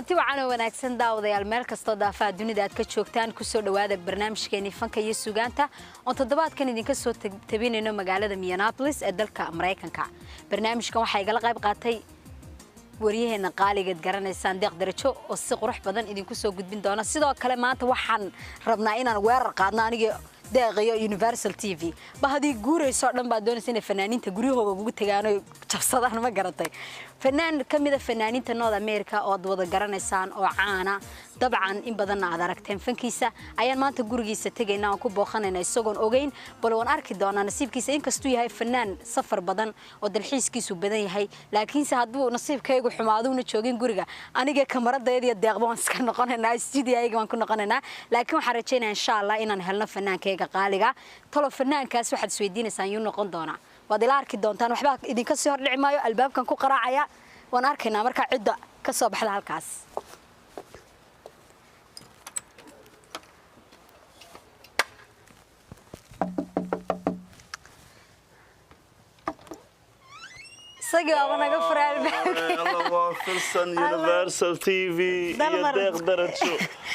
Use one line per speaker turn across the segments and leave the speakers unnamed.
Kulanti wacan oo wanaagsan, daawadayaal, meel kastoo daafaha dunida aad ka joogtaan, kusoo dhowaada barnaamijkeenii Fanka iyo Sugaanta oon toddobaadkan idinka soo tabinayno magaalada Minneapolis ee dalka Maraykanka. Barnaamijkan waxaa igala qayb qaatay waryaheena qaaligeed garanaysaan, Deeq Darajo, oo si qurux badan idinku soo gudbin doona. Sidoo kale maanta waxaan rabnaa inaan weerar qaadno aniga Deeqiyo Universal TV. Ba haddii guurayso dhan baad doonaysa inay fanaaniinta guryahooga ugu tagaan oo jabsadaan, ma garatay? Fanaan ka mid a fanaaniinta North America oo aad wada garanaysaan oo caana, dabcan in badanna aad aragteen fankiisa, ayaan maanta gurigiisa tegaynaa oon ku booqanayna isagoon ogeyn. Bal waan arki doonaa nasiibkiisa. Inkastuu yahay fanaan safar badan oo dalxiiskiisu badan yahay, laakiinse hadduu nasiibkaygu xumaaduuna joogin guriga, aniga kamaradayda iyo Deeqba waan iska noqonaynaa, studio-ayga waan ku noqonaynaa. Laakiin waxaan rajaynaya, insha Allah, inaan helno fanaankayga qaaliga. Talo fanaankaas waxaad isweydiinaysaan yuu noqon doonaa? Waad ila arki doontaan, waxba idinka sii hordhici maayo. Albaabkan ku qaraacaya, waan arkaynaa markaa cidda ka soo baxda halkaas. Isagii waaba naga furay albaabka.
Waa Filsan, Universal TV iyo Deeq Darajo.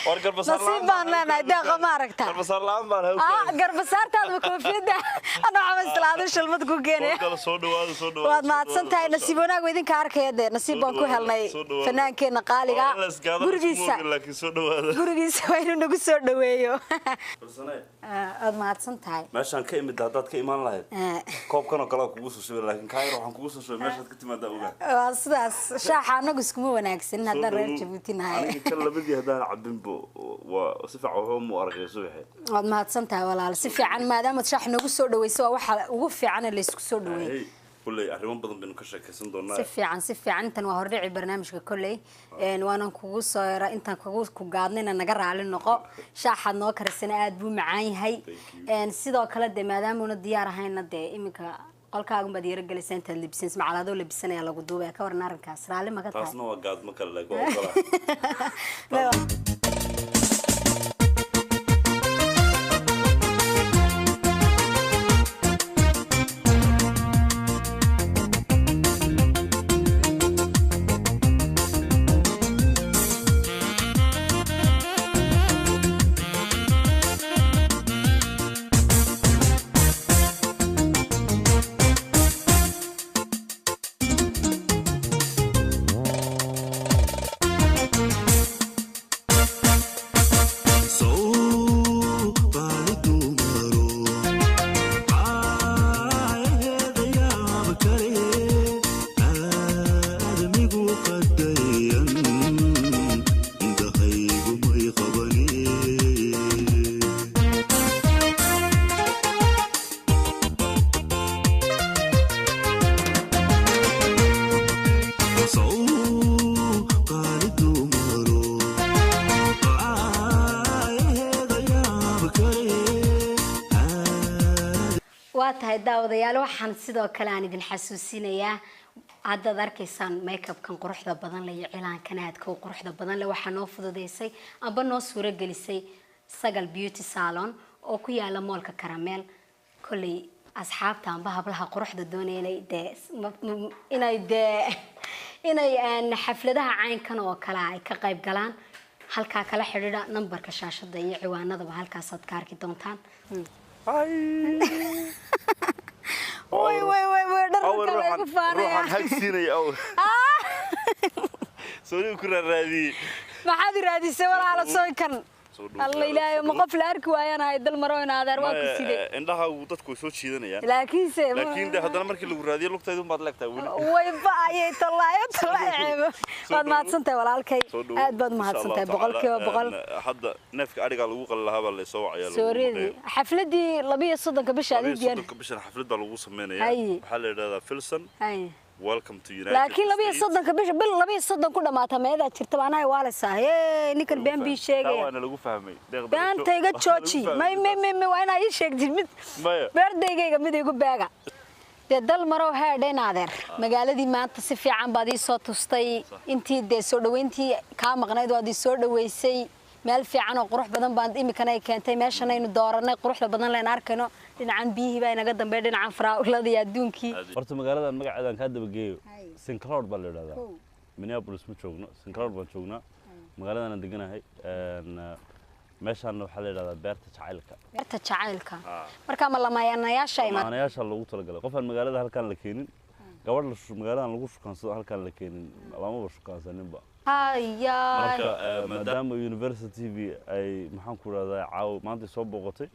War garbasaar
Nasiib baan leenahay, Deeqa, ma aragtaa?
Garbasaar la'aan baan.
Ah, garbasaartaada koofiyadda ana waxaa islaado shalmad ku keenaya.
Soo dhawaada, soo dhawaada.
Waad mahadsan tahay. Nasiib wanaag waa idinka arkaya dee, nasiib baan ku helnay fanaankeenna qaaliga gurigiisa.
Laakiin soo dhawaada.
Gurigiisa waa inuu nagu soo dhaweeyo.
Filsane.
Waad mahadsan tahay.
Meeshaan ka imid haddaad ka imaan lahayd, koobkan oo kale waa kugu soo shubay, laakiin kaayar waxaan kugu soo shubay meeshaad ka timaadaa ogaa.
Waa sidaas, shaaxa anagu iskuma wanaagsanin haddaan reer Jabuuti nahay.
Aniga kan labadii haddaan cabinbo waa si fiican waxba mu arkay subaxii.
Waad mahadsan tahay, walaal. Si fiican maadaamaad shaax noogu soo dhaweyso, waa waxa ugu fiican ee laysku soo dhaweeyey.
Hey, kulley arrimo badan baynu ka sheekaysan doonaa.
Si fiican, si fiican. Intan waa hordhici barnaamijka kolley. Waanan kugu soo yara intaan kugu ku gaadnayna naga raali noqo. Shaaxaad noo karisana aad buu macaan yahay.
Thank you.
Sidoo kale dee maadaamuna diyaar ahayna, dee iminka qolkaagun baad yaro gelaysaa intaad labisan macalaadoo labisanaya lagu duubaya. Ka waran arrinkaas, raalli ma ka tahay?
Taasna waa gaadmo kale, laakiin waa ogolaa.
Waa tahay, daawadayaal, waxaan sidoo kale aan idin xasuusinayaa, haddaad arkaysaan makeupkan quruxda badan leh iyo cilaankan aadka u quruxda badan leh, waxaa noo fududeysay amba noo suuro gelisay Sagal Beauty Salon oo ku yaala mall-ka Karameel. Kolley asxaabta amba hablaha quruxda doonaya inay dee xafladaha caynkan oo kale ay ka qayb galaan, halkaa kala xidhiidha nambarka shaashada iyo ciwaanadaba halkaasaad ka arki doontaan. Way way way way, dharka kale igu faanaya.
Ruuxan hagsiinaya aw soonigu ku raaraadiyey.
Maxaad i raadisay, walaala? Sooykan Alla Ilaahay, ma qof la arki waayaan ahay? Dal maro in adeer, waa ku sidee?
Indhahaagu dadku way soo jiidanayaan.
Laakiinse
Laakiin de haddana markii lagu raadiyo lugtaydu baad leegtahay weli.
Way ba-ayay, tallaayo tallaayo, ceebo. Waad mahadsantahay, walaalkay, aad baad mahadsantahay, 100%.
Hadda neefka adhigaa lagu qali lahaa baa laysoo wacayaa.
Sooreedii xafladii 32-ka bisha aad ii diyaar
32-ka bishan xaflad baa lagu sameynaya.
Haye.
Waxaa la yidhahdaa Filson
Haye.
Welcome to United
Laakiin 32
States.
-ka bisha, bil 32 ku dhamaata meedaa jirta anahay waalaysaa. Hee, ninkan been bii
Taa
sheegaya.
waana lagu fahmay. Deeq Darajo.
Beanta iga
Waa lagu
jooji.
fahmay.
May may may may, waa inaa ii sheegtid mid.
Maya.
Beerdaygayga mid igu beega dee. Dal marow heedhayn adeer, magaaladii maanta si fiican baad ii soo tustay. Intii dee soo dhaweyntii kaa maqnayd waad ii soo dhaweysay. Meel fiican oo qurux badan baan iminkana ay keentay. Meeshan aynu dooranay quruxda badan leen arkayno, dhinacan biyihii baa inaga dambeeya, dhinacan faraawlada iyo adduunkii.
Horta magaaladan magaceedan kaa dabageeyo, St Cloud baa la yidhahdaa. Minneapolis ma joogno, St Cloud baan joognaa. Magaaladan aan deganahay, meeshaan waxaa la yidhahdaa Beerta Jacaylka.
Beerta Jacaylka. Marka ma lamaanayaasha imaad?
Lamaanayaasha loogu talagalay. Qof aan magaalada halkaan la keenin, gabadh magaaladan lagu shukaansado halkaan la keenin, lamaba shukaansaninba.
Haya.
Marka maadaama Universal TV ay, maxaan ku rahdaa, caaw maanta soo booqatay,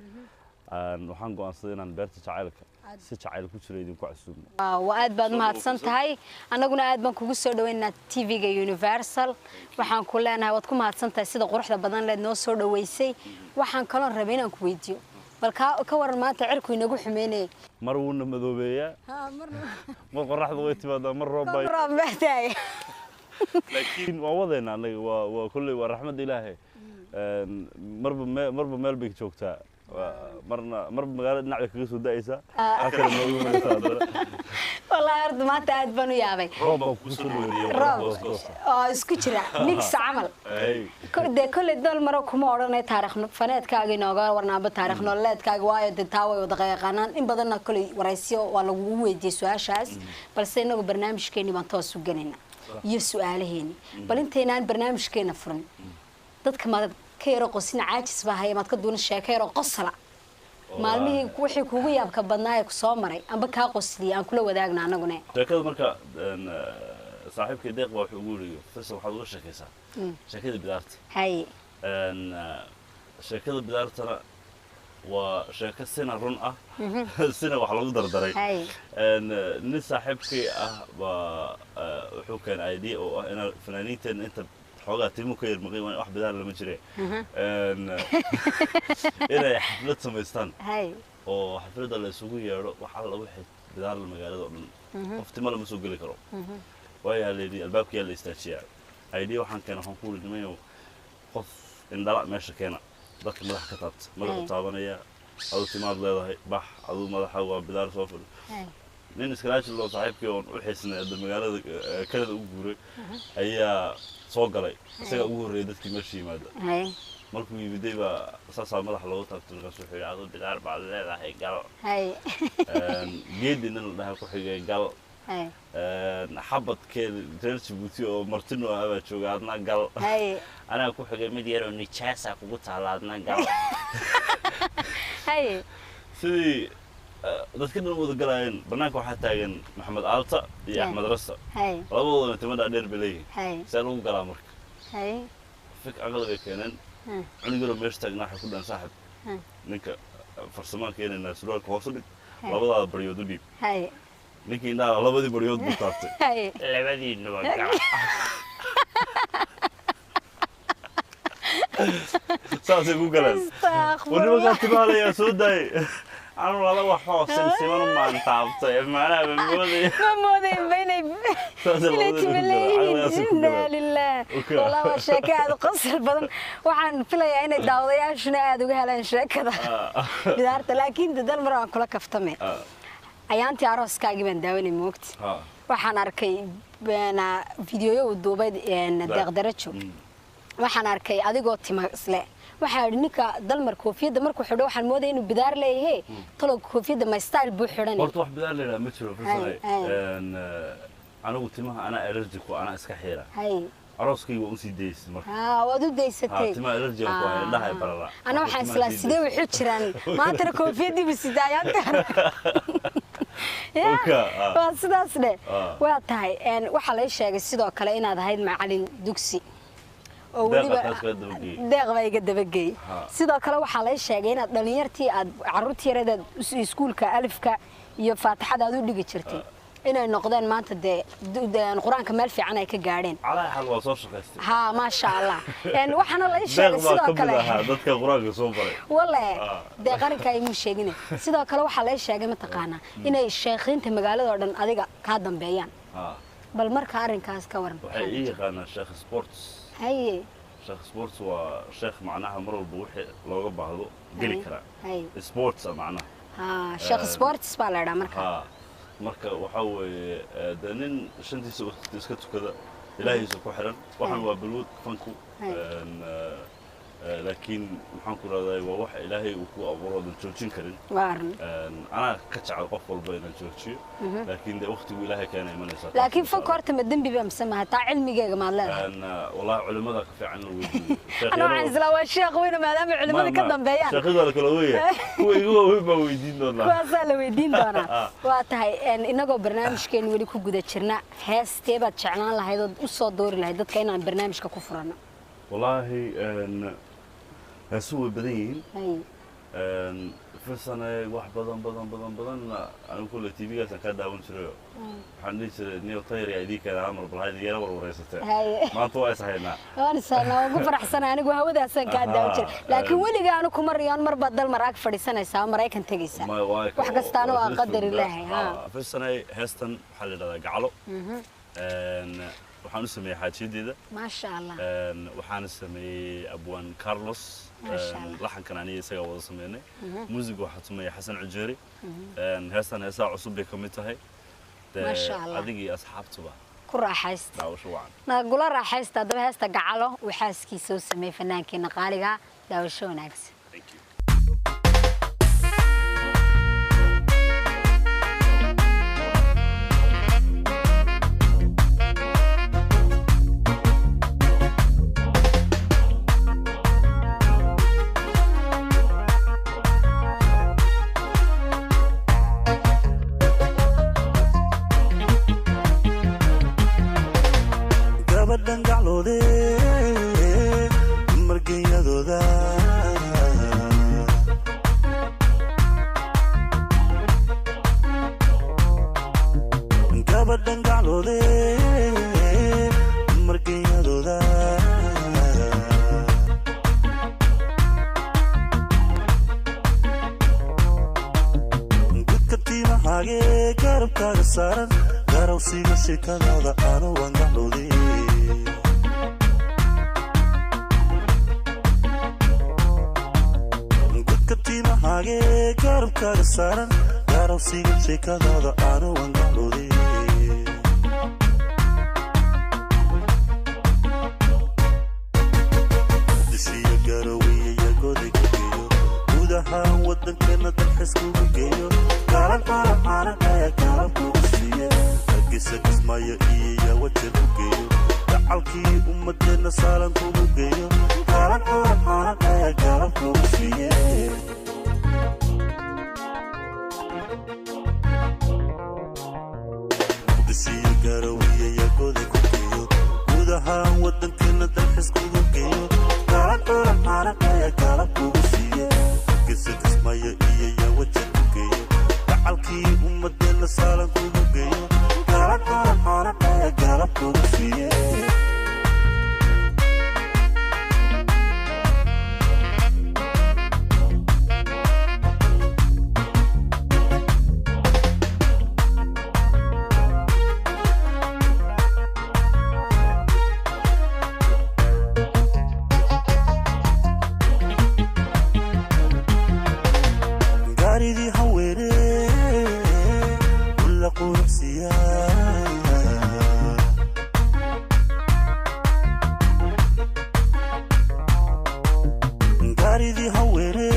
waxaan go'aansaday inaan Beerta Jacaylka si jacayl ku jira idinku casuumo.
Waa aad baad mahadsan tahay. Annaguna aad baan kugu soo dhaweynaa TV-ga Universal. Waxaan ku leenahay waad ku mahadsan tahay sida quruxda badan leed noo soo dhaweysay. Waxaan kaloo rabay inaan ku weydiiyo, bal ka waran maanta cirku inagu xumeynayay?
Mar wuuna madoobeeyaa, mar qoraxdu way timaadaa, mar roob baa,
roob baa tahay.
Laakiin waan wadaynaa annaga. Waa kolley waa raxmadda Ilaahay. Marba meel bay joogtaa. Marna marba magaalada dhinac bay kaga soo da'aysaa, halkana noogu imanaysaa haddana.
Wallaahi horta maanta aad baan u yaabay.
Roob baan kugu soo dhaweeyey.
Roob oo isku jira, mix camal. Dee kolley dol maro kuma odhanay taariikh faneedkaaga inooga warnaaba, taariikh nololeedkaaga, waayo dee taa way wada yaqaanaan in badanna. Kolley waraysyo waa lagugu weydiiyey su-aashaas, balse inagu barnaamijkeeni baan toos u gelayna iyo su-aalaheeni. Bal intaynaan barnaamijkeena furin, dadka maad ka yaro qosina, caajis baa haya, maad ka duuna sheeko yaroo qosla, maalmihii wixii kugu yaabka badnaa ee kusoo maray amba kaa qosliyay aan kula wadaagna anaguna.
Sheekada marka saaxiibkay Deeq baa wuxuu ugu yiri, "Filsan, waxaad uga sheekaysaa sheekada bidaarta." Sheekada bidaartana waa sheeko sina run ah, sina wax lagu dardaray. Nin saaxiibkay ah baa wuxuu keenay idea oo ah inaan fanaaniinteena inta xoogaa timu ka yar maqan, wax bidaar lama jire, inay xaflad samaystaan oo xafladda la isugu yeedho wax alla wixii bidaar magaalada oo dhan. Qof tima lama soo geli karo, waayo la yidhi albaabka yaa la istaajiyaa. Idea waxaan keena, waxaan ku yidhi, "Nimayow, qof indhala meesha keena, dadka madaxa ka taabta, madaxu taabanaya. Aduu timaad leedahay, bax, aduu madaxa waa bidaar, soo fadhi." Nin iskalaajil oo saaxiibkii oon u xiisnay hadda magaalada Canada u guuray ayaa soo galay. Isagaa ugu horreeyay dadkii meesha yimaada. Markuu yimiday baa saasaa madaxa loogu taabtay. Markaas wuxuu yidhi, "Aduu bidaar baad leedahay, gal." Geedi nin la dhahaa ku xigay, "Gal." Xabadkeeda reer Jabuuti oo martino ah baa jooga, "Adna gal." Anaa ku xigay, "Mid yaroo nijaasa kugu taala, adna gal." Sidii dadka dhan wada galaayeen, bannaanka waxaa taagan Maxamed Aalta iyo Axmed Rasta. Labadoodana timo dhaadheer bay leeyihiin. See lagu galaa marka? Fik caqli bay keeneen. Cunug yaroo meesha taagnaa waxay ku dhahan, "Saaxib, ninka farsamaan keenaynaa, surwaalka hoos u dhig, labadaada baryood u dhiib." Ninkii indhaha labadii baryood buu taabtay. "Labadiinuba gala." Saasay ku galeen. War, nimankaa timaha soo daayay, anu laba waxoo simsiman maan taabtay, macnaha ma moodaya.
Ma moodaynba inay
Saasay
inay
labadii
timo
ku galeen,
leeyihiin.
caqligaasay ku
Inaa
galeen.
lilah.
Okay.
Walaa waa sheeko aad u qosol badan. Waxaan filayaa inay daawadayaashuna aada uga heleen sheekada bidaarta. Laakiin dadal mar waan kula kaftame. Ayaantii arooskaagii baan daawanay, moogti? Waxaan arkay fiidiyoyo uu duubay Deeq Darajo. Waxaan arkay adigoo tima isle. Waxaa idhi, ninka Dalmar koofiyadda markuu xidho waxaan moodaya inuu bidaar leeyahe, talow koofiyadda ma style buu xidhanay?
Horta wax bidaar la yidhaha ma jiro, Filsanay.
Hay.
Anigu timaha anaa allergy ku, anaa iska xiira. Arooskayga waan usii daysay marka.
Haa, waad u daysatay.
Timaha allergy aan ku hayo, indhaha ay barara.
Ana
Marka
waxaan
timaha
islaa
sii
sidee
daysay.
wuxuu jiraan maantana koofiyadii bu sitaa ayaanta.
Oka, ah.
Waa sidaas dheh.
Ah.
Waa tahay. Waxaa lay sheegay sidoo kale inaad ahayd macalin dugsi oo
Deeq
weliba
taas kaa dabageeyey.
Deeq baa iga dabageeyey.
Ha.
Sidoo kale waxaa lay sheegay inaad dhalinyartii aad caruurtii yareed aad iskuulka alifka iyo faatixada aad u dhigi jirtay inay noqdeen maanta dee qur-aanka meel fiican ay ka gaadheen.
Calaa xal waa soo shaqaystay.
Haa, maasha Allah. Waxaana lay
Deeq
sheegay
baa
sidoo
ka mid
kale
ahaa dadka qur-aanka soo baray.
Wale
Ah.
dee qaranka imuu sheegine. Sidoo kale waxaa lay sheegay, mataqaanaa, inay sheekhiinta magaalada oo dhan adiga kaa dambeeyaan. Bal marka arrinkaas ka waran.
Waxay ii yaqaanaan Sheekh Sports. Sheekh Sports waa sheekh macnaha mar walba wixii looga baahdo geli karaa. Sports ah macnaha.
Ha, Sheekh Sports baa la idhaa marka.
Ha, marka waxaa weeye dee nin shantiisa waqti iska tukada, ilaahiisa ku xiran. Waxaan waa balwad fanku. Laakiin maxaan ku rahday, waa wax Ilaahay uu ku abuuro oodan joojin karin.
Waa run.
Anaa ka jecel qof walba inaan joojiyo, laakiin dee waqtigu Ilaahay keena imanaysaa.
Laakiin fanka horta ma dembi ba mise maha? Taa cilmigeega maad leedahay?
Wallahi culimada ka fiican in la weydiiyo.
Ana waxaan islaa waa sheekh weyne, maadaama culimada ka dambeeyaan.
Sheekhadu waa la kala weya, kuwa igu waaweyn baa weydiin doonaa.
Kuwaasaa la weydiin doonaa. Waa tahay. Inagoo barnaamijkeenu weli ku guda jirna, heestee baad jeclaan lahayd ood u soo doori lahayd dadka inaan barnaamijka ku furano?
Wallaahi heesuhu way badan yihiin. Firsane wax badan badan badan badan. Anigu kulle TV-gaasaan kaa daawan jirayo, waxaan dhihi jiray niyo tayar yaa idii keena amar bal haydi yara warwareysatee. Maanta waa is haynaa.
Waan ishaynaa, waan ku faraxsanaa. Anigu hawadaasaan kaa daawan jiray, laakiin weliga anu kuma riyoon mar baad dal maraag fadhiisanaysaa oo Maraykan tegaysaa. Wax kastaana waa qadar Ilaahay, ha.
Firsane heestan waxaa la yidhahdaa Gacalo. Waxaan u sameeyey xaajiyadeeda.
Maasha Allah.
Waxaana sameeyey abwaan Carlos.
Maasha Allah.
Laxankan aniga isagaa wada sameynay, muusiga waxaa sameeyey Xasan Cujeeri. Heestan heesaha cusub bay ka mid tahay. Dee,
Maasha Allah.
Adiga iyo asxaabtuba
ku raaxaysta.
Daawasho wacan.
Nagula raaxaysta haddaba heesta Gacalo uu xaaskiisa u sameeyey fanaankeena qaaliga. Daawasho wanaagsan.
Thank you.
Gabadhan gacloode dumargenyadooda, gabadhan gacloode dumargenyadooda, gudka timahaage garabkaaga saaran, garawsiga sheekadaada ano waan gacloode. Gudka timahaage garabkaaga saaran, garawsiga sheekadaada ano waan gacloode. Dishiyo garawiya yagoday ku geeyo, guud ahaan waddankeena dalxiis kugu geeyo, galan qalan caalan ayaa galan kugu siiye, Hargeysa, Kismaayo iyo Yawajeer ku geeyo, gacalkii ummadeenna saalan kugu geeyo, galan qalan caalan ayaa galan kugu siiye. Muqdishiyo garawiya yagoday ku geeyo, guud ahaan waddankeena dalxiis kugu geeyo, galan qalan caalan ayaa galan kugu siiye, Hargeysa, Kismaayo iyo Yawajeer ku geeyo, gacalkii ummadeenna saalan kugu geeyo, galan qalan caalan ayaa galan kugu siiye. Gaaridii haweene kula quruxsiya, gaaridii haweene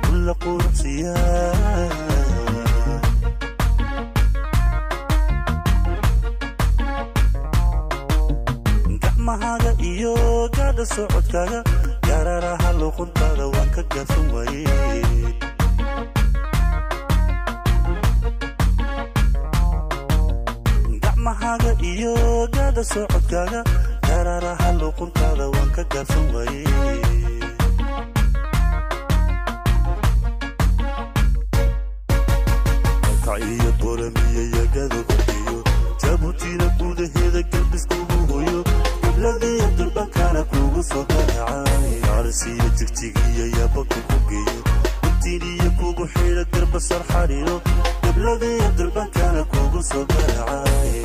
kula quruxsiya, gacmahaaga iyo gaadha socodkaaga, gaararaha luquntaada waan ka gaabsan waaye. Gacmahaaga iyo gaadha socodkaaga, gaararaha luquntaada waan ka gaabsan waaye. Kac iyo Boramiyo yagada ku geeyo, Jabuutina gudaheeda galbis kugu hoyo, gibladiyo durbankana kugu soo garaacay, Arsiyo Jigjigiyo Yabanka ku geeyo, Guntiiniyo kugu xidha garbasar xariiro, gibladiyo durbankana kugu soo garaacay.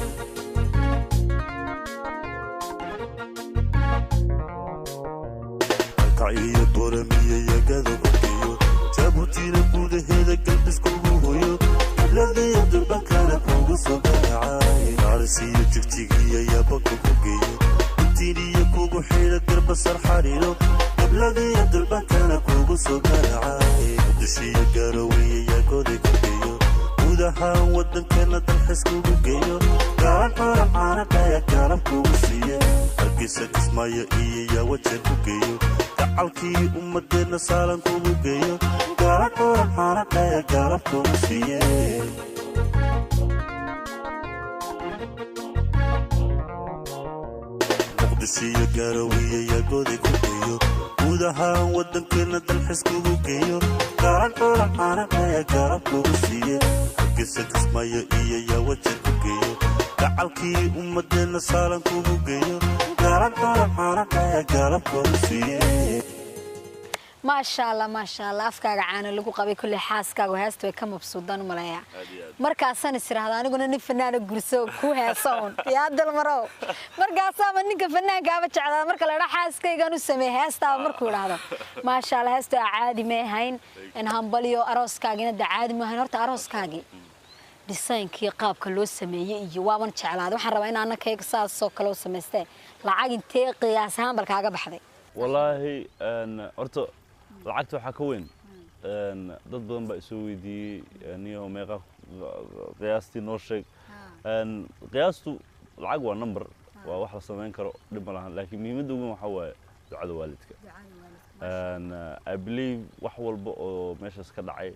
Kac iyo Boramiyo yagada ku geeyo, Jabuutina gudaheeda galbis kugu hoyo, gibladiyo durbankana kugu soo garaacay, Arsiyo Jigjigiyo Yabanka ku geeyo, guntiiniyo kugu xidha garba. Basar xariiro gabladiya durbankana kugu soo garaacay Muqdishiyo Garowiya yagoday ku geeyo guud ahaan waddankeena dalxiis kugu geeyo garan xuran caanadhaya garab kugu siiye Hargeysa Kismaayo iyo Yawajeer ku geeyo gacalkii ummadeenna saalan kugu geeyo garan xuran caanadhaya garab kugu siiye. Muqdishiyo Garowiya yagoday ku geeyo guud ahaan waddankeena dalxiis kugu geeyo garan xuran caanadhaya garab kugu siiye Hargeysa Kismaayo iyo Yawajeer ku geeyo gacalkii ummadeenna saalan kugu geeyo garan xuran caanadhaya garab kugu siiye.
Maasha Allah, maasha Allah, afkaaga caana lagu qabay. Kulley xaaskaagu heesta way ka mabsuudaan u maleeyaa. Markaasaan is iraahda aniguna nin fanaana gurso ku heesa un yaa Dalmarow. Markaasaaba ninka fanaankaaba jeclaada marka la dhaa xaaskaygaan u sameeye heestaaba markuu idhaahdo maasha Allah. Heesta caadi may ahayn in hambaliyo arooskaagina de caadi ma ahayn. Horta arooskaagii dhisaynkii qaabka loo sameeyey iyo waaban jeclaaday. Waxaan rabaa in anakayga saasoo kale u samaystee. Lacag intee qiyaas ahaan bal kaaga baxday?
Wallaahi horta lacagta waxaa ka weyn dad badan baa isoo weydiiyey, niyo meeqa qiyaastii noo sheeg. Qiyaastu lacag waa number, waa wax la samayn karo, dhib ma lahan, laakiin muhiimadda ugu weyn waxaa waaye ducada waalidka. I believe wax walba oo meeshaas ka dhacay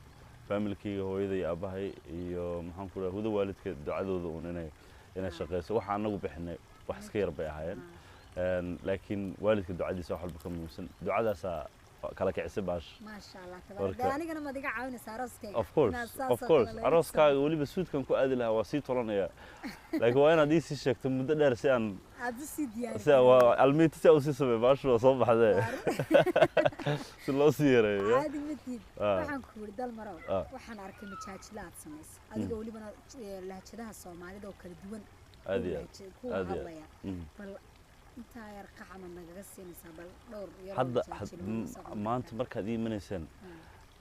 familkayga, hooyada iyo aabahay iyo maxaan ku dhaha huda waalidka ducadooda uun inay shaqeyso. Waxa anagu bixinay wax iska yar bay ahaayeen, laakiin waalidka ducadiisa wax walba ka muhiimsan, ducadaasaa kala kicisay baash.
Maasha Allah tabaaraka. Anigana maad iga caawinaysaa arooskayga?
Of course, of course. Arooskaaga weliba suudkan ku aadi lahaa waa sii tolanaya, laakiin waa inaad ii sii sheegto muddo dheer si aan
aad u sii diyaari
si waa almiiti si aan usii sameeyo. Baashu waa soo baxdee si loo sii yareeyo.
Caadi matid. Waxaan ku yidhi Dalmarow, waxaan arkay majaajila aad samaysay adiga, welibana lahjadaha Soomaalida oo kala duwan
Aad iyo aad.
ku
Aad iyo aad.
hadlaya. Bal intaa yar qacama nagaga siinaysaa bal dhowr yar oo
Hadda
majaajilo nagu soo qaban
maanta
kartaa?
Markaad ii imanayseen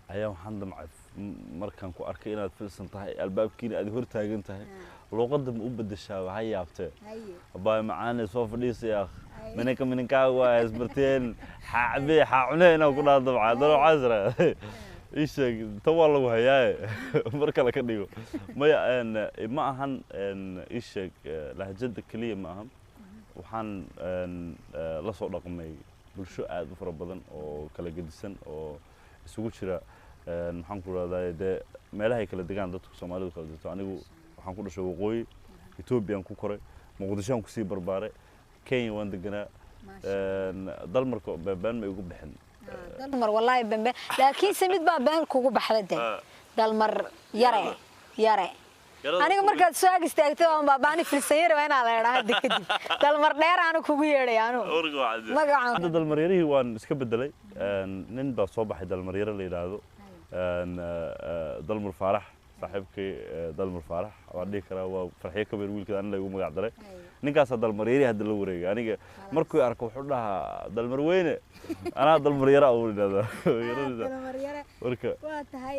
ayaa waxaan damcay markaan ku arkay inaad filsan tahay, albaabkiina aad hor taagan tahay, luuqadda ma u bedeshaa? Waxay yaabtee. Abaa macaane soo fadhiisaya. Minanka mininkaaga waa isbarteen xaacabe xaacune inaan ku dhaha dabca. Haddana waxaa isra ii sheeg tan waa lagu hayaaye mar kale ka dhigo. Maya, ma ahan ii sheeg lahjada keliya ma ahan. Waxaan la soo dhaqmay bulsho aad u fara badan oo kala gedisan oo isugu jira maxaan ku rahdaa dee meelahay kala degaan dadku Soomaalidu kala degto. Anigu waxaan ku dhashay waqooyi Ethoobiyan, ku koray Muqdishoan, kusii barbaaray Kenya, waan deganaa. Dalmarka been ma igu bixin.
Dalmar wallaahi bembe, laakiinse mid baa been kugu baxday de, Dalmar yare yare. Aniga markaad soo ag istaagtay waan baabaani filsan yare waa inaa la idhaa hadda kadib Dalmar dheer aanu kugu yeedhay anu magacaan.
Hadda dalmaryarihii waan iska bedelay. Nin baa soo baxay dalmaryare la yidhaahdo Dalmar Faarax, saaxiibkay Dalmar Faarax waan dhihi karaa, waa Farxiyo Kabeer wiilkeeda anina igu magac daray. Ninkaasaa dalmaryarihii hadda la wareegay. Aniga markuu arko wuxuu dhahaa dalmar weyne, anaa dalmaryara uu yidhahdaa.
Dalmar yare.
Marka
waa tahay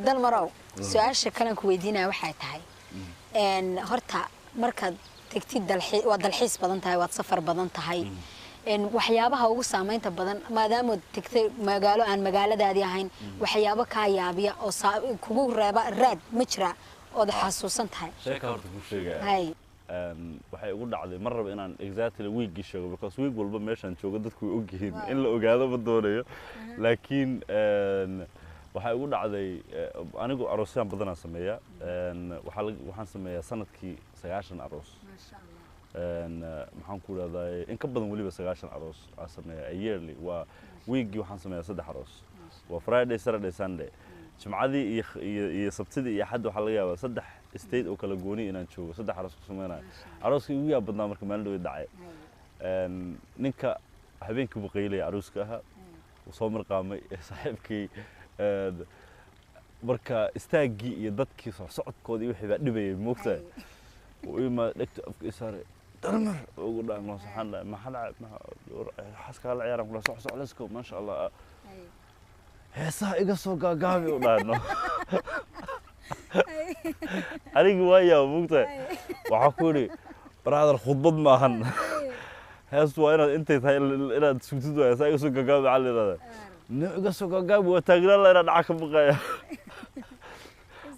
Dalmarow, su-aasha kalen ku weydiinaya waxay tahay horta markaad tegtid waad dalxiis badan tahay, waad safar badan tahay, waxyaabaha ugu saameynta badan maadaamood tegtay magaalo aan magaaladaadii ahayn, waxyaabo kaa yaabiya oo kugu reeba raad ma jira ood xasuusan tahay?
Sheeka horta kuu sheegaya. Waxay ugu dhacday, mar raba inaan exactly weekgii sheego because week walba meeshaan joogo dadku way ogyihiin, in la ogaado ma doonayo, laakiin waxay ugu dhacday anigu aroosyaan badanaa sameeyaa. Waxaan sameeyaa sanadkii 90 aroos.
Maasha Allah.
Maxaan ku idhahdaa in ka badan weliba 90 aroos aan sameeyaa yearly. Waa weekgii waxaan sameeyaa saddex aroos, waa Friday, Saturday, Sunday. Jimcadii iyo Sabtidii iyo Axadda waxaa laga yaabaa saddex state oo kala gooni inaan joogo, saddex aroos ku sameynayo. Arooskii ugu yaab badnaa marka maalin dhaweyd dhacay, ninka habeenkii buu qaylaya arooska ahaa, wuu soo marqaamay saaxiibkii. Marka istaaggii iyo dadkii soo socodkoodii wixii baa dhibayay moogtahay. Wuu imaa dhegta afka i saaray, "Dalmar," ugu dhahay. Ma saxan dhahay, maxaa dhacay? Xaskaa la ciyaaraan kula soc soc, let's go, maasha Allah. "Heesaha iga soo gaagaabi," u dhahno. Anigi waa yaaba moogtahay. Waxaa ku yidhi, "Brother, khudbad maahan." Heestu waa inaad intay tahay inaad sugtid waaya. Saa iga soo gagaabi waxaa la yidhahdaa, nin iga soo gagaabi waa taagnaan la inaan dhaca ka baqaya.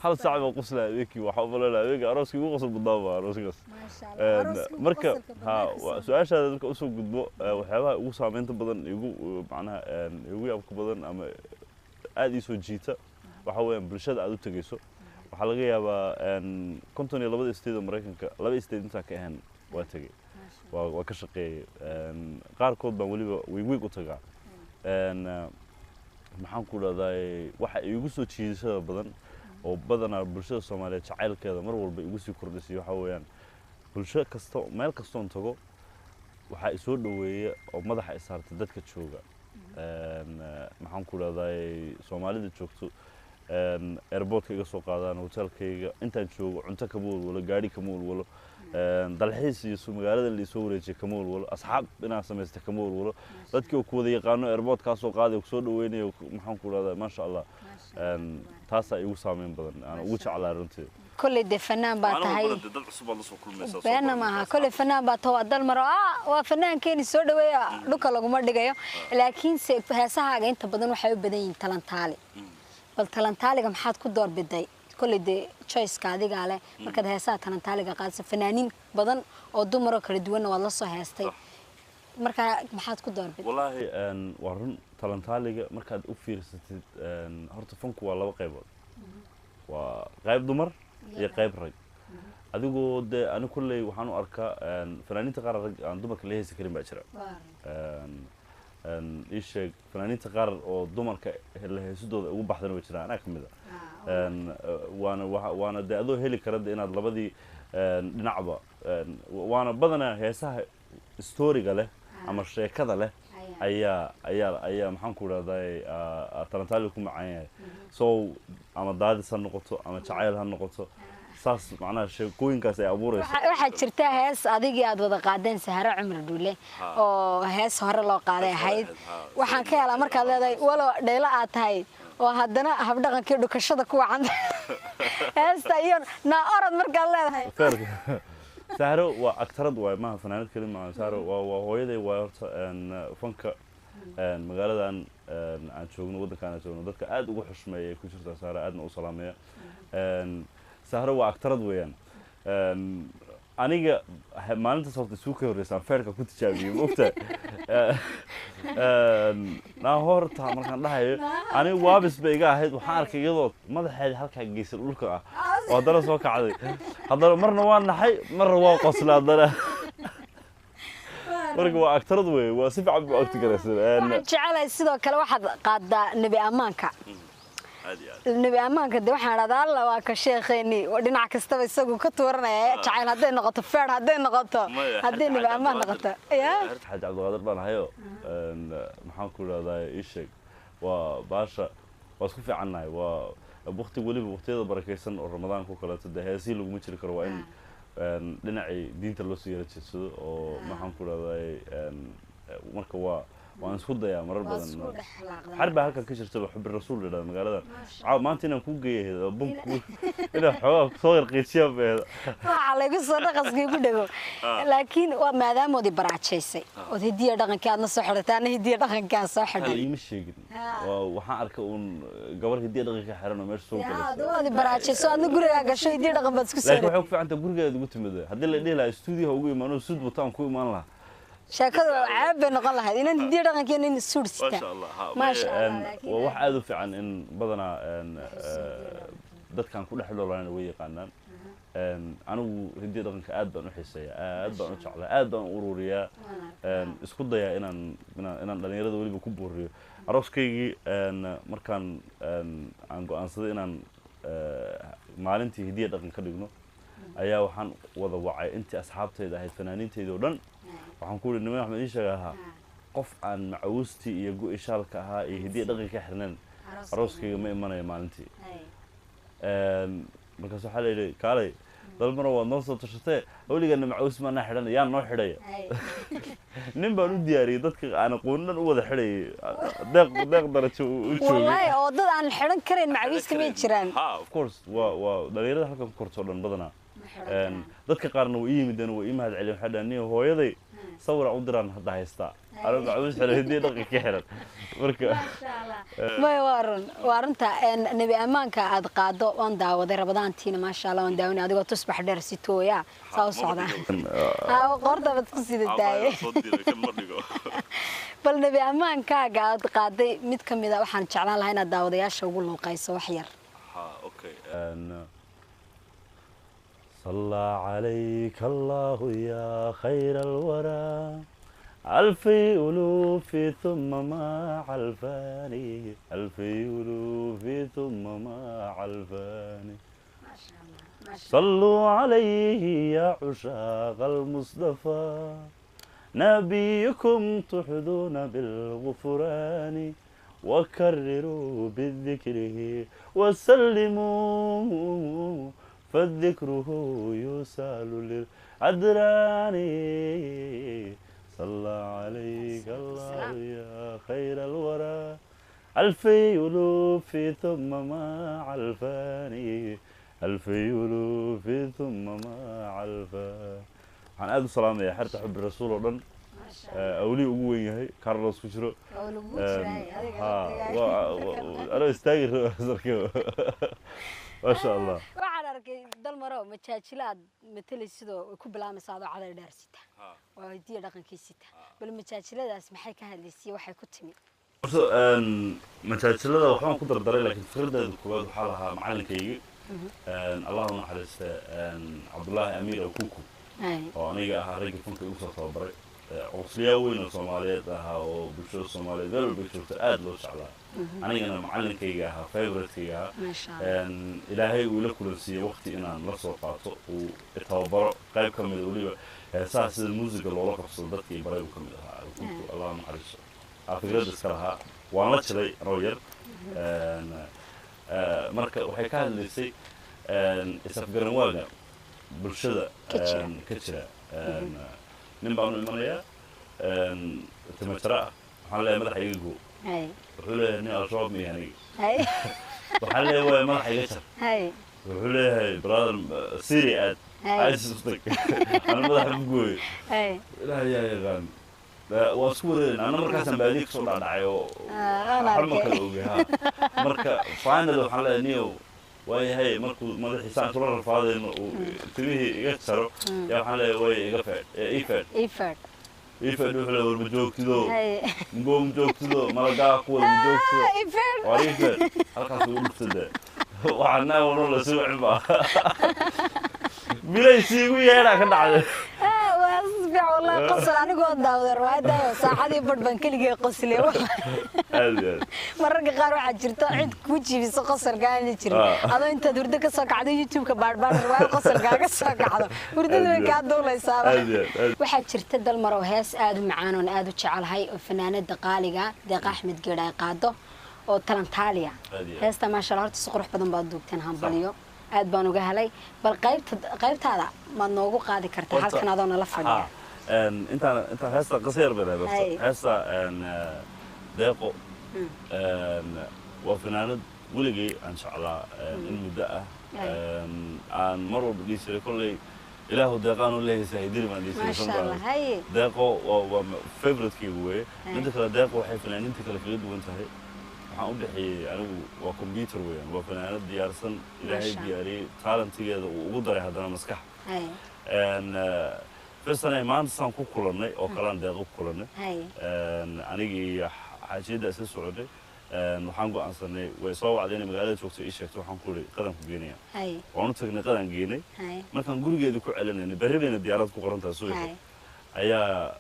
Hal saac baa qoslaya habeenkii. Waxaa u malaynaya habeenkii arooskii ugu qosol badnaa baa arooskaas. Marka ha su-aashaada marka usoo gudbo, waxyaabaha ugu saameynta badan, igu macnaha igu yaabka badan ama aada ii soo jiita waxaa weeyaan bulshada aada u tegeyso. Waxaa laga yaabaa 52-da state oo Maraykanka, 2 state intaan ka ahayn waa tegey, waa ka shaqeeyey. Qaarkood baan weliba week week u tagaa. Maxaan ku dhahday, waxa iigu soo jiidashada badan oo badanaa bulshada Soomaaliyeed jacaylkeeda mar walba igu sii kordhisay waxaa weeyaan bulsho kasta, meel kastoon tago, waxaa isoo dhoweeya oo madaxa i saarta dadka jooga. Maxaan ku dhahday, Soomaalida joogto airportka iga soo qaadaan, hotelkayga intaan joogo cunto kama walwalo, gaari kama walwalo, dalxiis iyo magaalada laisoo wareejiya kama walwalo, asxaab inaan samaysta kama walwalo. Dadkii oo ku wada yaqaano airport kaa soo qaaday, kusoo dhaweynayo, maxaan ku dhahdaa, maasha Allah. Taasaa igu saameyn badan aan ugu jeclaa runtii.
Kolley dee fanaan baa tahay.
Dad cusub baad la soo kulmaysaa.
Beena maaha, kolley fanaan baa taho, waa Dalmaro, waa fanaankeeni, soo dhaweeya, dhulka laguma dhigayo. Laakiinse heesahaaga inta badan waxay u badan yihiin talantaali. Bal talantaaliga maxaad ku doorbiday? Kolley dee choiceka adigaa leh markaad heesaha talantaaliga qaadso. Fanaaniin badan oo dumaroo kala duwanna waad la soo heestay, marka maxaad ku doorbiday?
Wallaahi waa run. Talantaaliga markaad u fiirsatid, horta fanku waa laba qaybood, waa qayb dumar iyo qayb rag. Adigoo dee ani kulley waxaan u arkaa fanaaniinta qaar rag aan dumarka la heesi karin baa jira. Ii sheeg, fanaaniinta qaar oo dumarka la heesidooda ugu baxdana way jiraan, anaa ka mid a. Waana dee adoo heli kara de inaad labadii dhinacba. Waana badanaa heesaha storyga leh ama sheekada leh ayaa maxaan ku idhahday, talantaali ku macaan yahay. So ama daadis ha noqoto ama jacayl ha noqoto, saas macnaha sheekooyinkaas ay abuurayso.
Waxaa jirta hees adigii aad wada qaadeen Sahare Cumar Dhuule oo hees hore loo qaaday ahayd. Waxaan ka helaa markaad leedahay walow dhaylo aad tahay oo haddana habdhaqankii dhukashada ku wacan, heesta iyo naa orod markaad leedahay.
Sahro waa aktarad waay, maaha fanaanad keli maaha. Sahro waa hooyaday waay. Horta fanka magaaladan aan joogno, waddankan aan joogno, dadka aad ugu xushmeeya ay ku jirtaa Sahro, aadna u salaameeya. Sahro waa aktarad weeyaan. Aniga maalintaas horta isuu ka horreysaan feerka ku tijaabiyey, ma ogtahay? Naa horta markaan dhahayo aniga waabis bay iga ahayd. Waxaan arkay iyadoo madaxeeda halkaa geysan dhulka ah oo haddana soo kacday. Haddana marna waa naxay, marna waa qoslay haddana. Marka waa aktarad wey, waa si fiican bu agti garaysan.
Waxaan jecelahay sidoo kale waxaad qaadaa nebi ammaanka. Nebi ammaanka de waxaan idhahdaa alla waa ka sheekheeni, dhinac kastaba isagu ka tuuranaya, jacayl hadday noqoto, feer hadday noqoto, hadday nebi ammaan noqoto ya.
Xaaji Cabdiqaadir baan ahayo. Maxaan ku idhahdaa, ii sheeg, waa baasha waa isku fiicannahay. Waa waqti weliba waqtiyada barakaysan oo Ramadaanka oo kaleeto dee heesihii laguma jiri karo, waa in dhinacii diinta loo sii yara jeedsado oo maxaan ku idhahdaa, marka waan isku dayaa marar badan. Xar baa halkan ka jirtaba xubi rasuul la yidhahda magaaladan. Caaw maanta inaan kuu geeya bunku inaan xoogaa soo yarqiijiyaa bay.
Waxa laygu soo dhaqaska igu dhego, laakiin waa maadaamoodii baraajaysay ood hidiya dhaqankii aadna soo xidhatay, anna hidiya dhaqankii aan soo xidhay.
Iima sheegin, waxaan arkay uun gabar hidiya dhaqanka xiran oo meesha soo galaysa.
Waad baraajayso, aadna gurigaa gasho, hidiya dhaqan baad isku soo.
Laakiin waxay ku fiican tahay gurigeeda ugu timid. Haddii la dhihi lahaa stuudiyaha ugu imaano suud wato aan ku imaan lahaa,
Sheekadu ceeb bay noqon lahayd inaan hidiya dhaqankeena in suud sita. Maasha Allah.
Waa wax aada u fiican in badanaa dadkan ku dhex noolaan way yaqaanaan. Anigu hidiya dhaqanka aad baan u xiiseeyaa, aad baan u jeclaa, aad baan u ururiyaa, isku dayaa inaan dhalinyarada weliba ku booriyo. Arooskaygii markaan aan go-aansaday inaan maalintii hidiya dhaqan ka dhigno ayaa waxaan wada wacay intii asxaabtayda ahayd, fanaaniintayda oo dhan. Waxaan ku yidhi, niman, waxaan idiin sheega ahaa qof aan macawistii iyo go-i shaalka ahaa iyo hidiya dhaqanka xirnayn arooskayga ma imanayo maalintii. Markaas waxaa la yidhi, kaalay Dalmaro, waad noo soo tashatee, weligaana macawis maanaa xidhanay, yaa noo xidhaya? Nin baan u diyaariyey dadka aan aqoonin dhan u wada xidhayay, deeq darajo u joogay.
Wallahi oo dad aan xidhan karayn macawiista may jiraan.
Ha, of course, waa dhalinyarada halkan ku korto dhan badanaa. Dadka qaarna way ii yimideen, way ii mahad celiyeen, waxay dhaheen, "Niyo, hooyaday sawir aan u diraan hadda haystaa anoo macawis xiran, hiddii dhaqanka ka xiran." Marka
Maya, waa run, waa runta. Nebi ammaanka aad qaado waan daawaday Rabadaantiina, maasha Allah, waan daawanay adigoo tusbax dheer sitooya saa u socdaa. Haa, qoorta baad ku sidataaye. Bal nebi ammaankaaga aad qaaday mid ka mid a waxaan jeclaan lahaa inaad daawadayaasha ugu luuqayso wax yar.
Okay. صلى عليك الله يا خير الورى، ألفي ألوف ثم مع الفاني، ألفي ألوف ثم مع الفاني. صلوا عليه يا عشاق المصطفى، نبيكم تحظون بالغفران، وكرروا بذكره وسلموا، فالذكره يسال للعدران. صلى عليك الله يا خير الورى، ألفي ألوف ثم مع الفاني، ألفي ألوف ثم مع الفاني. Waxaan aad u salaamayaa xerta Xubbi Rasuul oo dhan, awlii ugu weyn yahay Carlos ku jiro. Anoo istaagi rabo, maasha Allah.
Waxaan arkay, Dalmaro, majaajilo aad matalaysidoo sidoo ku bilaamaysa adoo caday dheer sita oo hidiya dhaqankii sita. Bal majaajiladaas maxay ka hadlaysay, waxay ku timi?
Horta majaajilada waxbaan ku dardaray, laakiin fikradeeda koowaad waxaa lahaa macalinkaygi, Allah u naxariiste, Cabdullaahi Amiir Akuku, oo aniga ahaa raggii fanka igu soo tababaray, cuqusliyaa weyn oo Soomaaliyeed ahaa oo bulshada Soomaaliyeed meel walba joogta aada loo jeclaa, anigana macalinkayga ahaa, favoritekayga ahaa. Ilaahay uu ila kulansiiyey waqti inaan la soo qaato uu tababaro, qayb ka mida weliba heesaha sida muusiga loola qabsado dadkii baray uu ka mid ahaa Akuku, Allah u naxariisto. Fikradda iska lahaa, waan la jilay anoo yar. Marka waxay ka hadlaysay isafgaran waaga bulshada ka jira. Nin baan u imanayaa timajara ah, waxaan leeyahay, "Madaxa iga goo." Wuxuu leeyahay, "Nin Al-Shabaab ma aniga." Waxaan leeyahay, "Waay, madaxa iga jar." Wuxuu leeyahay, "Brother, Syria aad, ISIS u tag, ana madaxa ma gooyo." Ilaahay yaa yaqaan, waa isku wareerin. Anna markaasaan baadiye kasoo dhacdhacay oo waxba ma kala ogay ha. Marka final waxaan leeyahay, "Niyow, waayahay." Markuu madaxiisa aan kula rafaadayno uu timihii iga jaro, yaa waxaan leeyahay, "Waay, iga feedh, ii feedh."
Ii feedh.
Ii feedh. Wuxuu leeyahay, "War ma joogtido, mugoo ma joogtido, malagaa kuwada ma joogtido, war ii feedh." Halkaas ugu dhufta dee, waxaan naa wano la soo wicin ba bilaysi igu yeedhaa ka dhacday.
Wallahi qosol anigoo daawday riwaayadda saacadii badh baan keligay qoslay.
Aad iyo aad.
Mararka qaar waxaa jirta cid kuu jiibiso qosolka aana jirin, adoo intaad hurdo ka soo kacdo YouTube-ka baadhbaadh riwaayad qosolkaaga soo kacdo, hurdada way kaa duulaysaaba. Waxaa jirta, Dalmarow, hees aada u macaan oon aada u jecelahay oo fanaanada qaaliga Deeqa Axmed Geedh ay qaado oo Talantaaliya. Heesta, maasha Allah, horta si qurux badan baad duugteen, hambaliyo, aad baan uga helay. Bal qaybta qaybtaada maad noogu qaadi kartaa halkan adoo nala fadhiya?
Intaan heesta qisa yar bay lahayd horta. Heesta Deeqo waa fanaanad weligay aan jeclaa in muddo ah, aan mar walba dhihi jiray, kolley Ilaahu Deeqaan u leehaysaa hidiri baan dhihi jiray. Deeqo waa favoritekeyga weeye. Midda kale, Deeqo waxay fanaaniinta kale kaga duwan tahay, waxaan u bixiyey anigu waa computer weeyaan. Waa fanaanad diyaarsan, Ilaahay diyaariyey, talentigeeda uu ugu daray haddana maskax. First maanta saan ku kulannay oo kalean Deeqo ku kulannay, anigii iyo xaajiyadda isla soconay. Waxaan go'aansanay, way soo wacday inay magaalada joogto ii sheegto. Waxaan ku iri, "Qadanku geenaya." Waan u tagnay, qadan geenay. Markaan gurigeeda ku celinaynay, berri bayna diyaarad ku qoran tahay subaxii, ayaa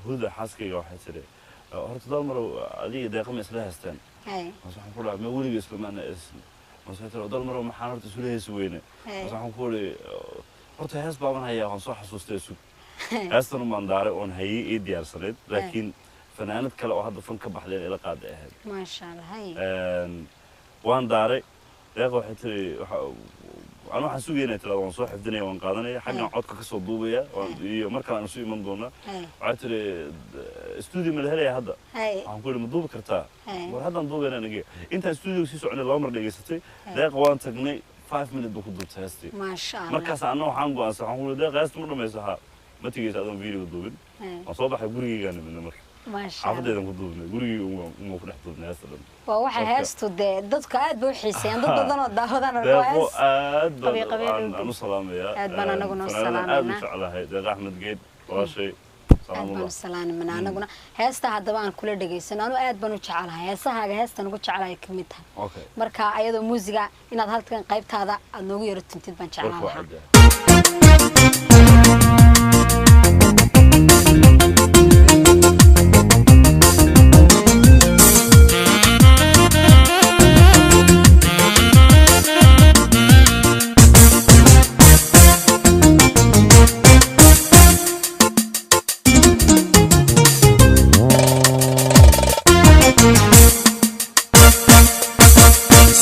Huda xaaskayga waxay tidhi, "Horta Dalmarow, adiga Deeqa ma isla haysteen?" Mas waxaan ku dhahay, "Ma weliga islamaana isn." Mas waxay tiri, "Dalmarow, maxaan horta isula heesi weyne?" Mas waxaan ku iri, "Horta hees baaban hayaa, waan soo xasuustay, sug." Heestan baan daaray oon hayay ii diyaarsanayd, laakiin fanaanad kale oo hadda fan ka baxdeen ila qaaday ahayd.
Maasha Allah.
Waan daaray. Deeqa waxay tiri, anu waxaan sugaya inay tirado, "Waan soo xifdinaya, waan qaadanaya, xaggan codka ka soo duubaya iyo mar kale aan isu iman doonaa." Waxay tiri, "Studio ma la helaya hadda?" Waxaan ku yidhi, "Ma duubi kartaa?" "War haddaan duubayna." Nage intaan studio sii soconay laba mar dhegaysatay Deeqa. Waan tagnay. 5 minute buu ku duubtay heestii.
Maasha Allah.
Markaas anna waxaan go'aansan, waxaan ku leeyahay, "Deeqa, heesta ma dhamayso, ha ma tegeysa adoon video duubin." Waan soo baxay, gurigeygaan nimidna marka.
Maasha Allah.
Xaafadeydan ku duubnay, gurigeyga uma ku dhex duubnay heesta dhan.
Waa waxa heestu dee dadku aad bay u xiiseeyaan, dad badan oo daawadaan arko
Deeqo
hees.
Aad
Qabiil qabiil
baan
u
aan u salaamayaa.
Aad baan anaguna u
Fanaanadan aad u
salaamaynaa.
jeclahay, Deeqa Axmed Geed, walaashay.
Aad baan
Salaamullah.
u salaamanaa anaguna. Heesta haddaba aan kula dhegaysano. Anu aad baan u jecelahay heesahaaga, heestan ugu jecelahay ka mid tahay.
Okay.
Marka ayadoo muusiga inaad halkan qaybtaada aad noogu yaro tuntid baan jeclaan
Warku waa
lahaa.
Caddahay.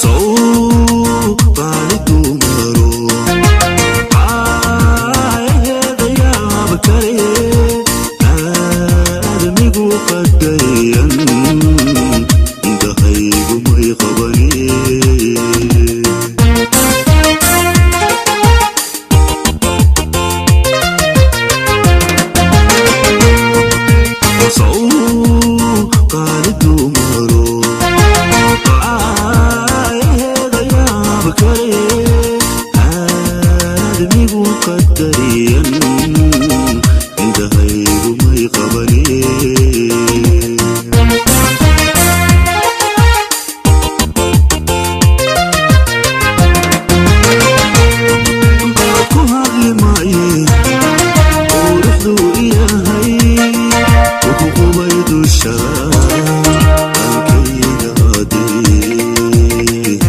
Sow qaali dumaro caayaheeda yaab kale aadamigu qadayan indhahaygu may qabanin. Sow qaali dumaro caayaheeda yaab kale aadamigu qadariyan indhahaygu may qabanin. Ku hadli maaye quruxduu yahay wuxuu qubay dusha dhankayga hadee.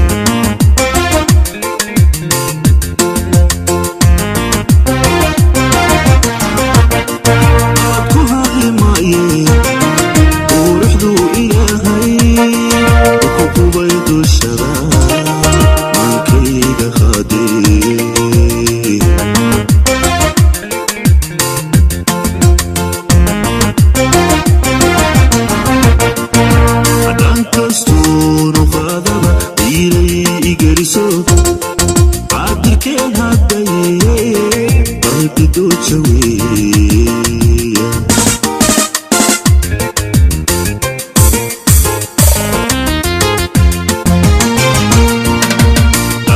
Ku hadli maaye quruxduu yahay wuxuu qubay dushada mankayga hadee. Dhankastuunu qaadaba diilay igeliso qadirkeen haddaye qalbi dooja weeya.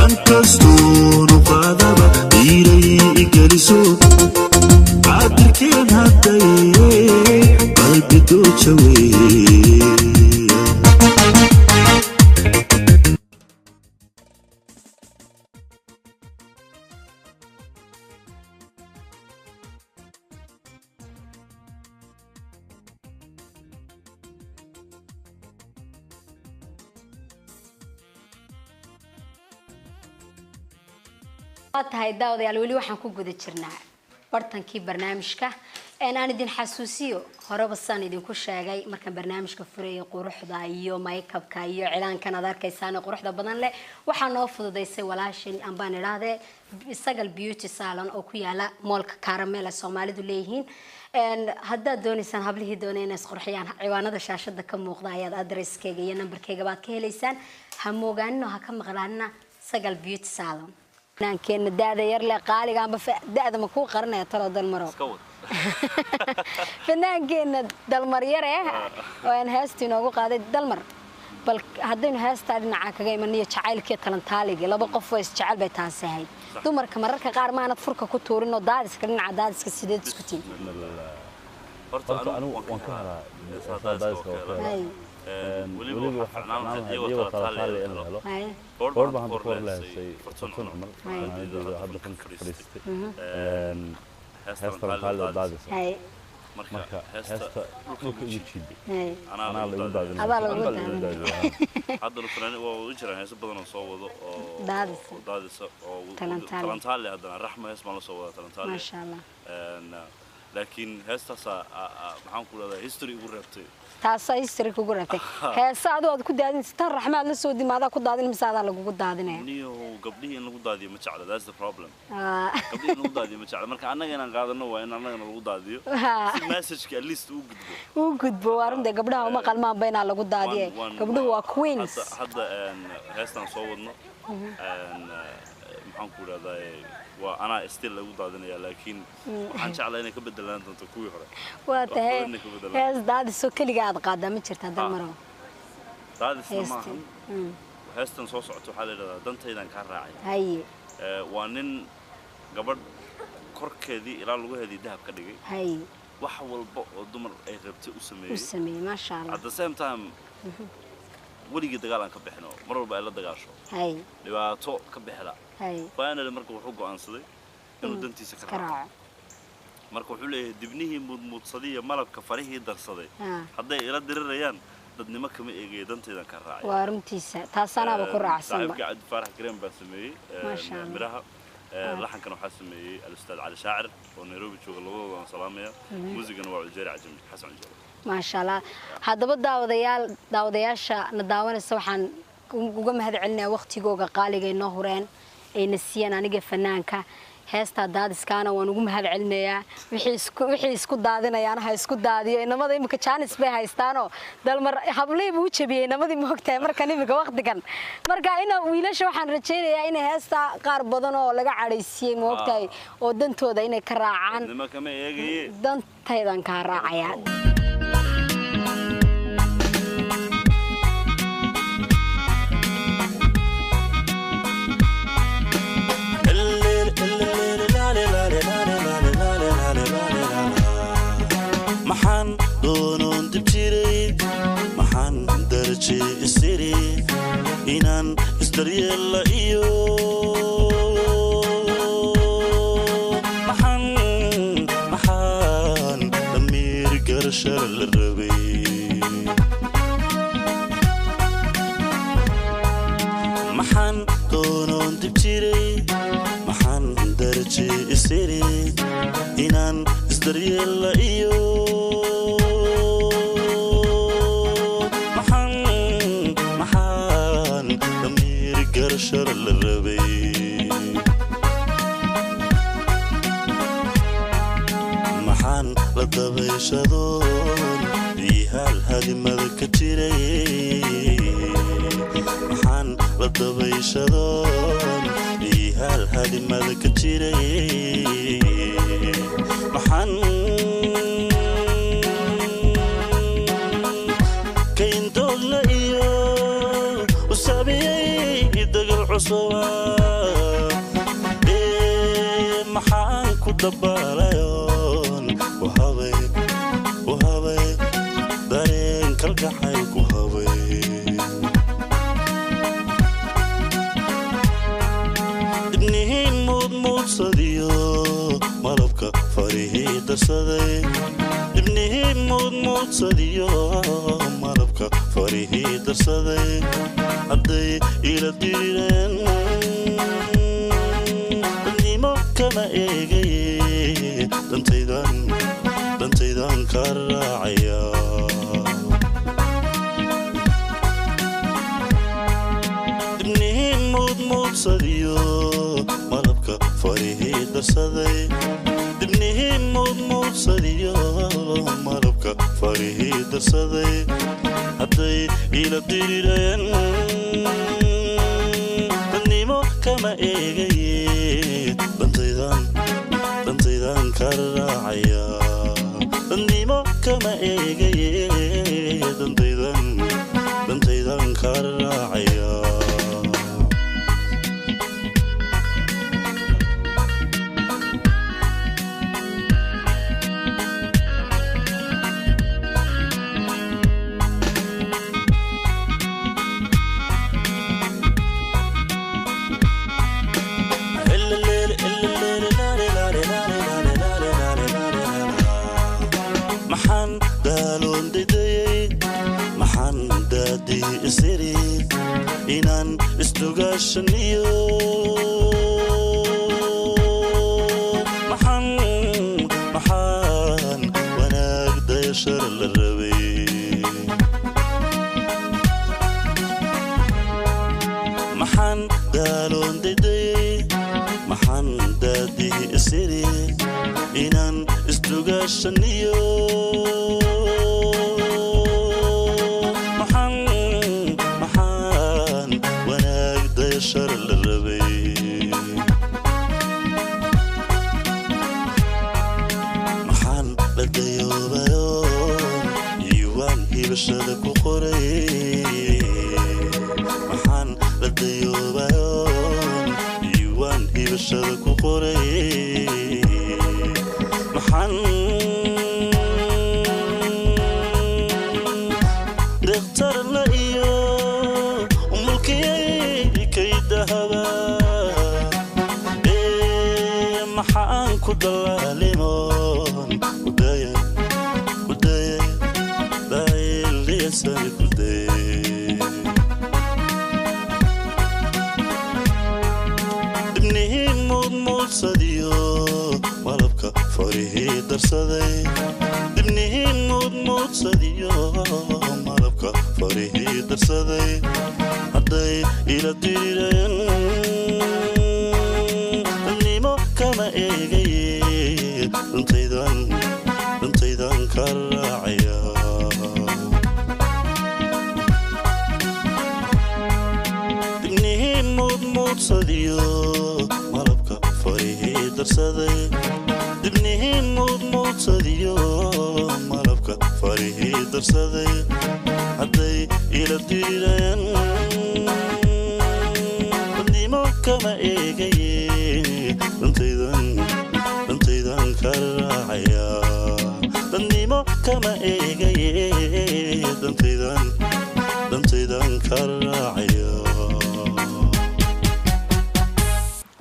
Dhankastuunu qaadaba diilay igeliso qadirkeen haddaye qalbi dooja weeya.
Waa tahay daawadayaal, weli waxaan ku guda jirnaa bartankii barnaamijka. Een aan idin xasuusiyo, horeba saan idinku sheegay markaan barnaamijka furayay, quruxda iyo makeupka iyo cilaankan aad arkaysaan ee quruxda badan leh waxaa noo fududaysay walaashin ambaan idhaahdee Sagal Beauty Salon oo ku yaala mallka Caramel ee Soomaalidu leeyihiin. Een haddaad doonaysaan, hablihii doonay inay isqurxiyaan, ciwaanada shaashada ka muuqda ayaad adresskeyga iyo nambarkeyga baad ka helaysaan. Ha moogaanino, ha ka maqlaanina Sagal Beauty Salon. Fanaankeenna da'da yar leh qaaliga amba da'da ma kuu qaranaya talo, Dalmaro?
Iska wad.
Fanaankeenna Dalmar yare oo aan heesta inoogu qaaday. Dalmar, bal haddaynu heestaa dhinaca kaga imaniyo jacaylkii talantaaligii, laba qof oo isjecel bay taasi ahayd. Dumarka mararka qaar maanad furka ku tuurin oo daadiska, dhinaca daadiska sideed isku tihin?
Horta anigu waan ka helaa heesaha daadiska, waan ka helaa. Weliba waxaa ficnaan lahayd iyagoo talataali in la helo. Goor baan hadda ka hor la heesay Fartuun Cumar, fanaanadeeda hadda fanka fadhiistay. Heesta talataali oo daadisa. Marka heesta dhulka igu jiiday, anaa la igu daadinaya.
Adaa lagu
Anbaa la igu
daadinaya.
daadinaya. Haddana fanaani waa u jiraan heeso badan oo soo wado oo
Daadisa.
oo daadisa oo
Talantaali.
Talantaali haddana Raxma hees baan la soo wadaa talantaali.
Maasha Allah.
Laakiin heestaasaa maxaan ku leedahay history igu reebtay.
Taasaa history kugu reebtay. Heesa adoo aad ku daadinaysa, tan Raxmaad la soo dimaadaa ku daadin mise adaa lagugu daadinaya?
Niyow, gabdhihii in lagu daadiyo ma jecla, that's the problem. Gabdhihii in lagu daadiyo ma jecla. Marka annaga inaan qaadano waa in annagana lagu daadiyo si messageka at least uu gudbo.
Uu gudbo, waa runta. Gabdhaha uma qalmaanba inaa lagu daadiye. Gabdhuhu waa queens.
Hadda heestaan soo wadno Maxaan ku idhahdaa, waa anaa still lagu daadinaya, laakiin waxaan jeclaa inay ka bedelaan doonto kuwii hore.
Waa
Wax
tahay.
badan inay ka bedelaan.
Hees daadisoo keliga aad qaadaa ma jirtaa, Dalmarow?
Daadisna
Heestii.
maahan. Heestan soo socota waxaa la yidhahdaa Dantaydan Kaa Raacay. Waa nin gabadh korkeedii ilaa lugaheedii dahab ka dhigay, wax walba oo dumar ay rabtay u
U
sameeyey.
sameeyey, maasha Allah.
At the same time, weligii dagaal aan ka bixino, mar walba ay la dagaasho, dhibaato ka bixila. Finally marka wuxuu go'aansaday inuu dantiisa ka
ka
raaco.
Raaco.
Marka wuxuu leeyahay: dibnihii muudmuudsaday iyo malabka farihii darsaday, hadday ila dirirayaan, dadnimo kama eegaya, dantaydan ka raacay.
Waa runtiisa, taasanaaba ku raacsanba.
Saaxiibka Cabdi Faarax Gareen baa sameeyey
Maasha Allah.
miraha. Laxankana waxaa sameeyey alustaad Cali Shaacir oo Nairobi jooga. Labadooda waan salaamaya. Muusigana waa Cujeeri Cajami, Xasan Cujeeri.
Maasha Allah. Haddaba daawadayaal, daawadayaasha na daawanaysa, waxaan uga mahad celinayaa waqtigooga qaaliga ay noo hureen, ayna siiyeen aniga fanaanka. Heestaa daadiskaana waan ugu mahad celinayaa. Wixii isku daadinayaana ha isku daadiyo. Inamada imika jaanis bay haystaanoo Dalmar hablihii buu u jabiyey inamadii, moogtahay? Markan imika waqtigan marka ina wiilasha waxaan rajaynayaa inay heestaa qaar badan oo laga cadhaysiiyey, moogtahay, oo dantooda inay ka raacaan.
Dadnimo kama eegaye.
Dantaydan kaa raacaya.
Maxaan doonoon dib jiray? Maxaan daraje isiri inaan isdaryeella iyo maxaan damiir garashar la rabay? Maxaan doonoon dib jiray? Maxaan daraje isiri inaan isdaryeella iyo maxaan damiir garashar la rabay? Maxaan la dabayshadoon biyahaal hadimada ka jiray? Maxaan la dabayshadoon biyahaal hadimada ka jiray? Maxaan kayndoogla iyo u saabiyey dagal cusuba? Ee maxaan ku dabaalayoon u habay, u habay dareen kalgacay ku habay? Dibnihii muudmuudsadiyo malabka farihii darsaday, dibnihii muudmuudsadiyo malabka farihii darsaday, hadday ila dirireen, dadnimo kama eegaye, dantaydan ka raacaya. Dibnihii muudmuudsadiyo malabka farihii darsaday, dibnihii muudmuudsadiyo malabka farihii darsaday, hadday ila dirireen, dadnimo kama eegaye, dantaydan ka raacaya. Dadnimo kama eegaye, dantaydan ka raacaya. Maxaan daaloon daydayey? Maxaan daadii isiri inaan isdugaashaniyo? Maxaan wanaag dayashar la rabay? Maxaan daaloon daydayey? Maxaan daadii isiri inaan isdugaashaniyo? Maxaan wanaag dayashar Dhigashada ku qoray maxaan deeqtarla iyo mulkiyay kaydahaba ee maxaan ku dalaalimoon kudaya kudaya daayiliyasani kudaya. Dibnihii muudmuudsadiyo malabka farihii darsaday, dibnihii muudmuudsadiyo malabka farihii darsaday, hadday ila dirireen dadnimo kama eegaye, dantaydan dantaydan ka raacaya. Dibnihii muudmuudsadiyo malabka farihii darsaday, dibnihii muudmuudsadiyo malabka farihii darsaday, hadday ila dirireen dadnimo kama eegaye, dantaydan dantaydan ka raacaya. Dadnimo kama eegaye, dantaydan dantaydan ka raacaya.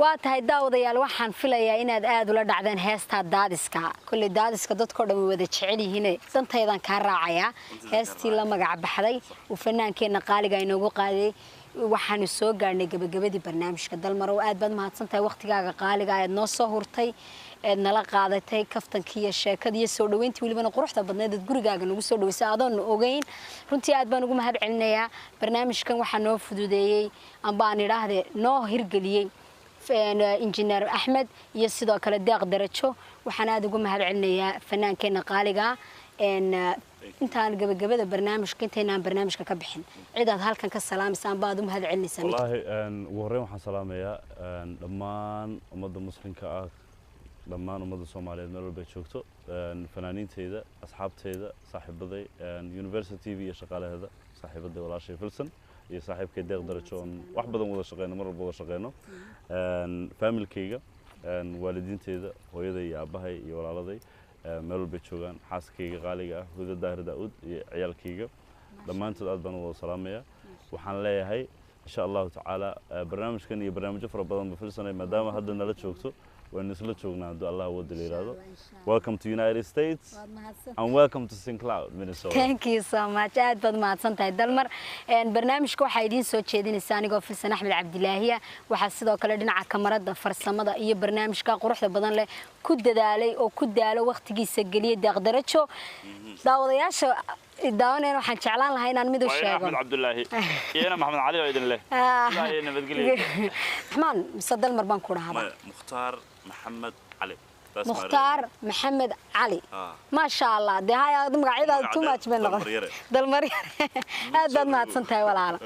Waa tahay daawadayaal, waxaan filayaa inaad aad ula dhacdeen heestaa daadiska. Kolley daadiska dadkoo dhan way wada jecel yihiine, dantaydan kaa raacayaa, heestii la magac baxday uu fanaankeenna qaaliga inoogu qaaday. Waxaanu soo gaadhnay gabagabadii barnaamijka. Dalmarow, aad baad mahadsan tahay waqtigaaga qaaliga aad noo soo hurtay eed nala qaadatay kaftankii iyo sheekadii iyo soo dhaweyntii welibana quruxda badneed eed gurigaaga nagu soo dhaweysay adoon ogeyn. Runtii aad baan ugu mahad celinayaa. Barnaamijkan waxaa noo fududeeyey amba aan idhaahde noo hirgeliyey injineer Axmed iyo sidoo kale Deeq Darajo. Waxaan aada ugu mahad celinayaa fanaankeenna qaaliga. Intaan gabagabada barnaamijka, intaynaan barnaamijka ka bixin, cidaad halkan ka salaamaysa amba aad u mahad celinaysaa?
Wallaahi ugu horreyn waxaan salaamayaa dhammaan ummadda muslimka ah, dhammaan ummadda Soomaaliyeed meel walba ay joogto, fanaaniinteyda, asxaabteyda, saaxiibaday, Universal TV iyo shaqaalaheeda, saaxiibaday walaashay Filson iyo saaxiibkay Deeq Darajo oon wax badan wada shaqeyno, mar walba wada shaqeyno, familkayga, waalidiinteyda, hooyaday iyo aabbahay iyo walaaladay meel walbay joogaan, xaaskayga qaaliga ah Huda Daahir Daa'uud iyo ciyaalkayga dhammaantood aad baan u wada salaamaya. Waxaan leeyahay insha Allahu tacaala barnaamijkan iyo barnaamijyo fara badan ba Filsanay maadaama hadda nala joogto, waynu isla joognaa hadduu Allah wada la yidhaahdo. Welcome to United States and welcome to St. Cloud, Minnesota.
Thank you so much, aad baad mahadsan tahay Dalmar. Barnaamijka waxaa idiin soo jeedinaysa anigoo Filsan Axmed Cabdilaahiya. Waxaa sidoo kale dhinaca kamarada, farsamada iyo barnaamijka quruxda badan leh ku dadaalay oo ku daalo waqtigiisa geliyay Deeq Darajo. Daawadayaasha daawanayna waxaan jeclaan lahaa inaan mid u sheego.
Axmed Cabdulaahi iyana Maxamed Cali oo idin leh sidaa iyo nabadgelyo.
Raxmaan mise Dalmar baan ku dhahaa?
Mukhtaar Maxamed Cali.
Mukhtaar Maxamed Cali, maasha Allah. Dee haya magacyadaada too much bay noqon. Dalmar, aad baad mahadsan tahay walaala.